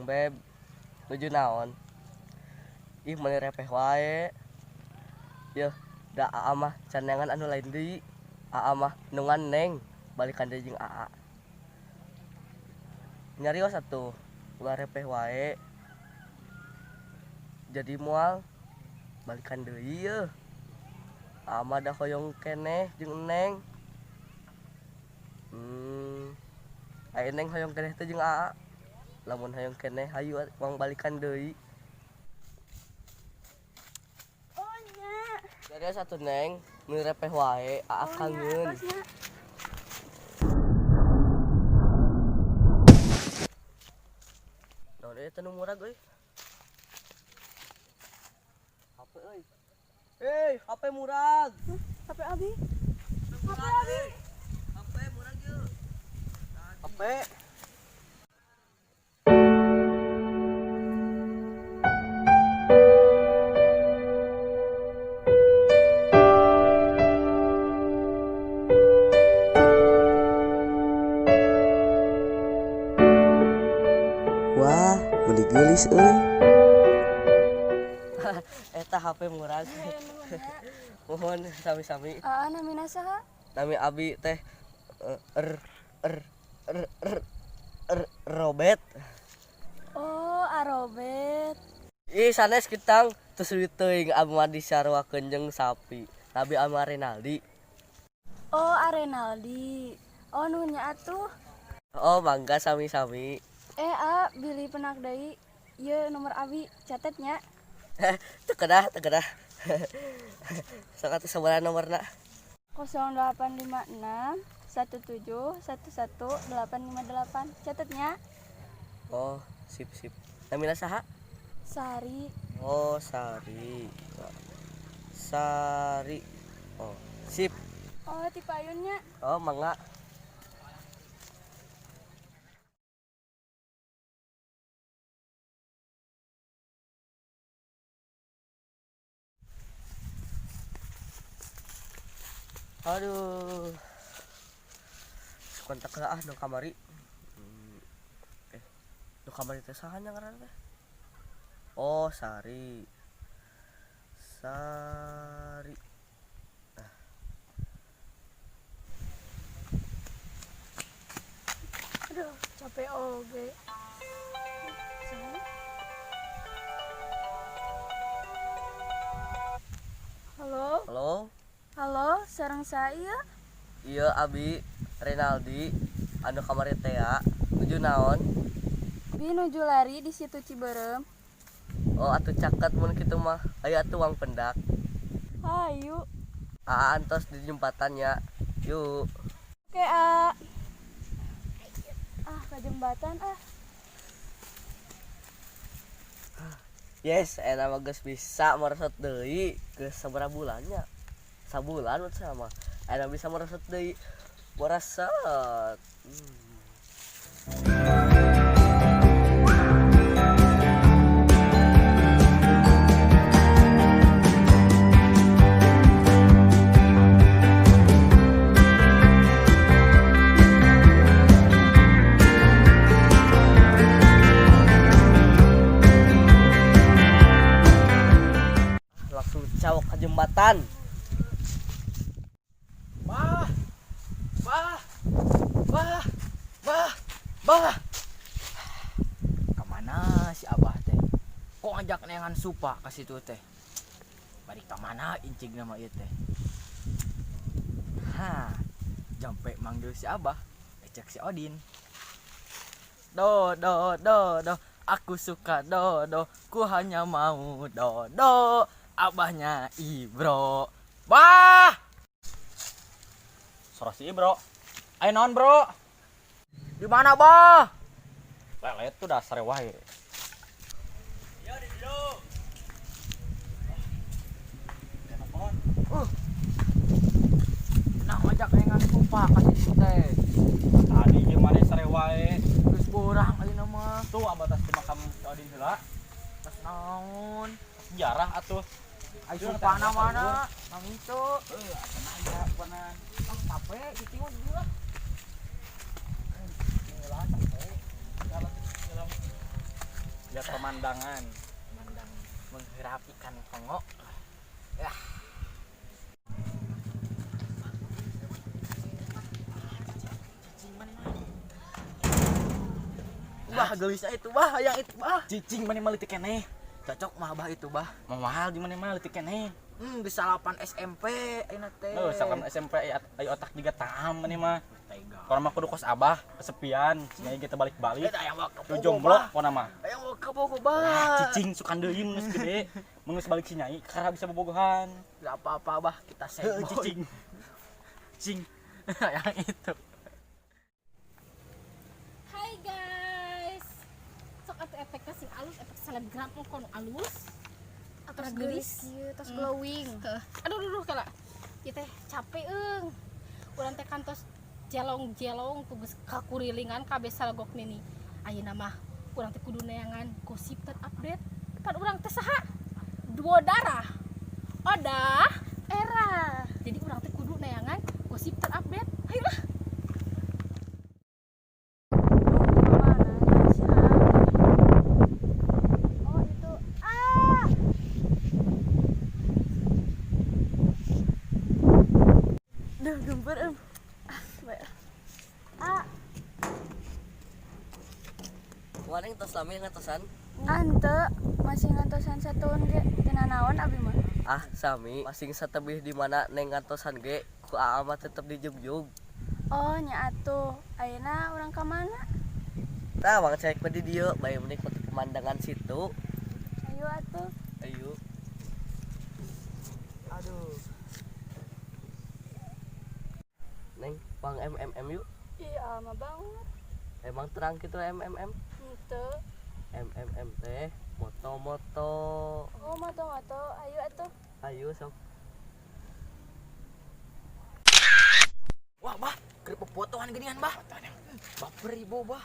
Hoyong beb. Nuju naon? Ih meuni repeh wae. Yeuh, da aa mah can neangan anu lain deui. Aa mah nungan neng balikan deui jeung aa. Nyarios atuh, ulah repeh wae. Jadi moal balikan deui yeuh. Aa mah da hoyong keneh jeung neng. Ai neng hoyong keneh teh jeung aa. Lamun hoyong keneh hayu wang balikan deui. Oh nya. Nyarios atuh neng, meuni repeh wae, aa Oh, nya, kangen. Tos nya. Naon eta nu murag euy? HP euy. Hei, HP murag. HP abi. HP abi. HP murag yeuh. HP. Wah, meuni geulis euy. Eta HP murag. Mohon sami-sami. Aa namina saha? Nami abi teh r r r r r Robert. Oh, Arobet. Ih, sanes kitang teu suwi teuing abi mah disaruakeun jeung sapi. Nabi ama Renaldi. Oh, Arenaldi. Oh, nuhun nya atuh. Oh, mangga sami-sami. A, bilih penak deui. Ieu nomor abi, catet nya. Teu kedah, teu kedah. Sok atuh sabaraha nomorna? 0856 17 11 858. Catet nya. Oh, sip sip. Namina saha? Sari. Oh, Sari. Sari. Oh, sip. Oh, ti payun nya. Oh, mangga. Aduh. Kontak lah ah nu kamari. Nu kamari teh saha nya ngaranna teh? Oh, Sari. Sari. Aduh, capek oge. Saha? Halo? Halo? Halo, sareng saya? Iya, abi Renaldi anu kamari teh ya. Nuju naon? Bi nuju lari di situ Ciberem. Oh, atuh caket mun kitu mah. Ayo atuh wang pendak. Hayu. Aa antos di jembatan ya. Yuk. Oke, A. Ah, ke jembatan ah. Yes, enak mah geus bisa meresot deui geus sabaraha bulannya. Sabulan mun sama. Enak bisa meresot deui. Meresot. Langsung cawok ke jembatan. Bah, bah, bah, bah, bah. Kemana si abah teh? Kok ngajak neangan supa ke situ teh? Balik kemana incing nama ieu teh? Hah, jampe manggil si abah, cek si Odin. Do do do do, aku suka do do, ku hanya mau do do, abahnya Ibro. Bah! Sora si Ibro. Ayo naon, Bro? Di mana, Bah? Lelet tuh dasar wae. Nah, ngajak neangan supa ka situ teh. Tadi jeung maneh sare wae. Geus borang ayeuna mah. Tuh abatas di makam si Odin heula. Tos naon? Sejarah atuh. Ai supana mana? Mang itu. Heuh, atuh aya panan. Ah, capek cicing mah di dieu lah. Lah, capek. Lihat pemandangan. Memandang mengherap ikan kongo. Ya. Cicing mana mah? Bah, gelisah itu bah, yang itu bah. Cicing mana mah leutik keneh. Cocok mah bah itu bah. Mau mahal di mana mah leutik keneh. Bisa 8 SMP ayeuna teh. Oh, salam SMP aya otak juga tam mana mah. Tega. Kalau mah kudu kos abah, kesepian, cenah kita balik-balik. Eh, aya mah Lu jomblo pokona mah. Aya mah kabogo bah. Lah, cicing sukan deui mun geus gede. Mun geus balik si Nyai kakara bisa bobogohan. Gak apa-apa bah, kita Heuh, seboy. cicing. Cicing. Yang itu. Hai guys. Sok atuh efeknya sing alus, efek selebgram engko nu alus. Atos Gelis. gelis kieu, tos glowing. Heuh. Aduh aduh, aduh kala. Ieu teh capek eung. Urang teh kantos jelong-jelong ku geus kakurilingan kabeh salegok nini. Ayeuna mah urang teh kudu neangan gosip terupdate. Pan urang teh saha? Duo darah. Odah Era. Jadi urang teh kudu neangan gosip terupdate. Ayo lah. Duh, kemana si A? Oh, itu. Ah! Duh, gempur em. Ah, bae. Ah, Kumaha tos lami ngatosan? ante masih ngantosan satuan ge teu nanaon abi mah. Ah, sami masing satebih di mana neng ngantosan ge ku aa mah tetep dijugjug. Oh, nya atuh. Ayeuna urang ka mana? Tah, mang cek mah di dieu bae menikmati pemandangan situ. Ayo atuh. Ayo. Aduh. Neng, pang MMM yuk. Ih, ama banget. Emang terang gitu MMM? Henteu. MMM teh moto-moto. Oh, moto-moto. Ayo atuh. Ayo sok. Wah, bah, keur popotoan geuningan bah. Baper ibu bah.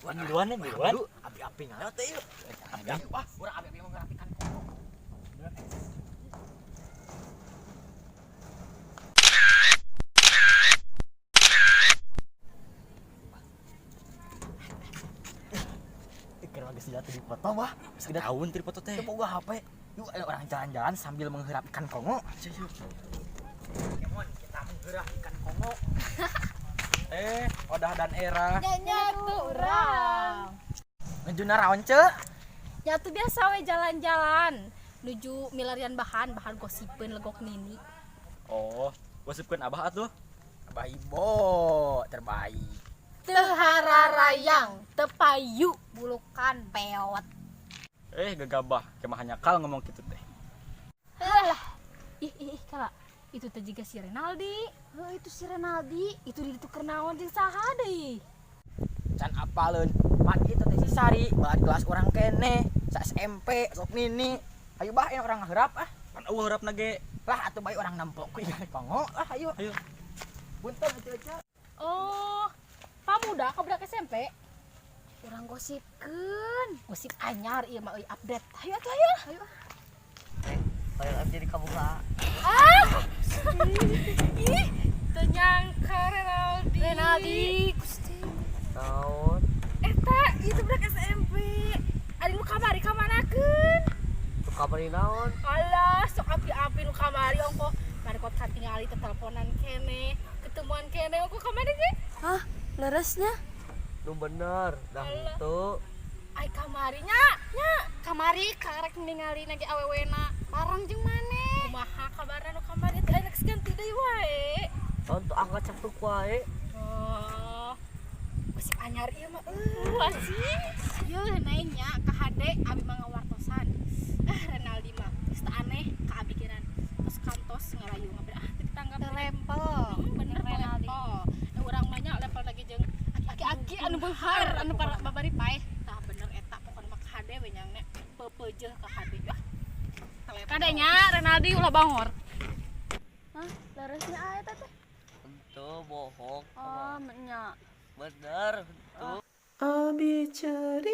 Wah, Duluan nih, duluan. Api-api ngalewat teh yuk. Api-api wah, urang api-api mau ngerap ikan kongo. Ikan lagi senjata di foto bah. Sudah tahun teu foto teh. Itu boga HP. Yuk, ayo orang jalan-jalan sambil mengherap ikan kongo. Kemon, kita mengherap ikan kongo. Odah dan Era. Nya tuh urang. Nuju naraon ce? Ya tuh biasa we jalan-jalan nuju milarian bahan, bahan gosipeun legok nini. Oh, gosipkeun abah atuh. Abah Ibo terbaik. Teu hararayang, teu payu bulukan peot. Gegabah, kemah nyakal ngomong kitu teh. Lah. Ih ih ih kala. Itu teh jiga si Renaldi. Heuh, itu si Renaldi. Itu di ditu keur naon jeung saha deui? Can apaleun. Pan itu teh si Sari, bahan kelas orang kene, sa SMP, sok nini. Ayo bah, yang orang ngeherap ah. Pan eueuh heurapna ge. Lah atuh bae orang nampok ku ikan kongo. Lah ayo. Ayo. Punten atuh aja. Oh, pamuda ka budak SMP. Urang gosipkeun. Gosip anyar ieu mah euy update. Ayo atuh ayo. Ayo. Neng, hoyong jadi kaboga. Ih, teu nyangka Renaldi. Renaldi, Gusti. Naon? Eta, itu budak SMP. Ari nu kamari ka manakeun? Tuh kamari naon? Alah, sok api-api nu kamari ongko. Mari kot katingali teteleponan kene, ketemuan kene ongko kamari ge. Hah, leresnya? Nu bener, dah henteu. Ai kamari nya, nya. Kamari karek ningali lagi awewena bareng jeung maneh. Kumaha kabarna nu kamari teh aya geus ganti deui wae. Naon tuh angkat cak wae. Oh. Gosip anyar ieu mah eueuh asing. Yeuh nanya ka HD abi mah ngawartosan. Ah Renaldi mah geus teu aneh ka abi kiran. Terus kantos ngarayu ngabeh ah teu ditanggap. Teu lempel. Bener Renaldi. level. Nah, urang mah nya level lagi jeung aki-aki anu beunghar anu para babari paeh. Tah bener eta pokona mah ka HD we nyangna peupeujeuh ka HD. Wah. Kadenya Renaldi ulah bangor. Hah, leresnya aya teh teh. Henteu bohong. Oh, nya. Bener, henteu. Abi cerik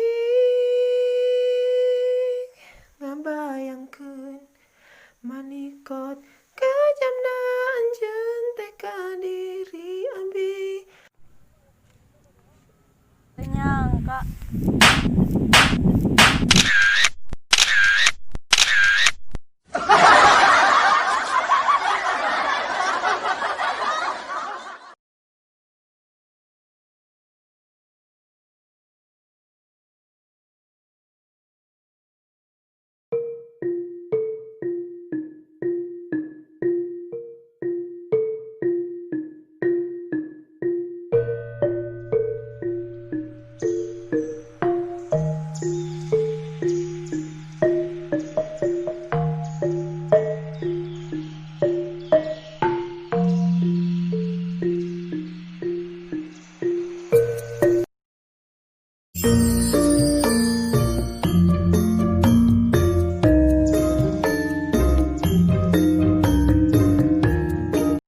ngabayangkeun manikot kejamna anjeun teh ka diri abi. Teu nyangka.